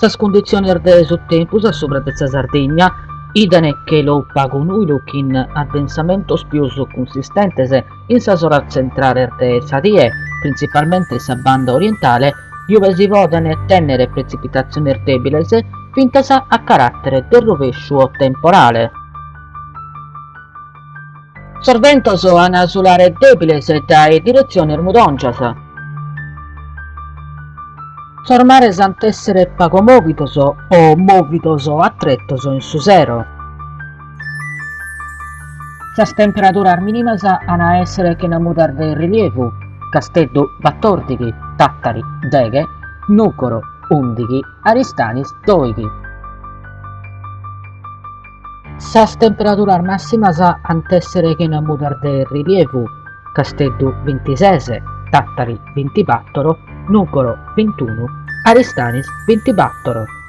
Sas cunditziones de su tempus a subra de sa Sardigna 'iden chelu pagu nùidu chin addensamentos pius cunsistentes in sas oras tzentrales de sa die, printzipalmente in sa banda orientale, ube si poden tènnere pretzipitatziones dèbiles fintas a caràtere de rovesciu o temporale. Sos bentos an a sulare dèbiles dae diretziones mudòngias. Sos mares ant èssere pagu mòvidos o mòvidos a tretos in su sero. Sas temperaduras mìnimas an a èssere chena mudas de rilievu, Casteddu batòrdighi, Tàtari deghe, Nùgoro ùndighi, Aristanis dòighi. Sas temperaduras màssimas ant èssere chena mudas de rilievu, Casteddu bintises, Tàtari bintibator, Nùgoro bintunu, Aristanis bintibator.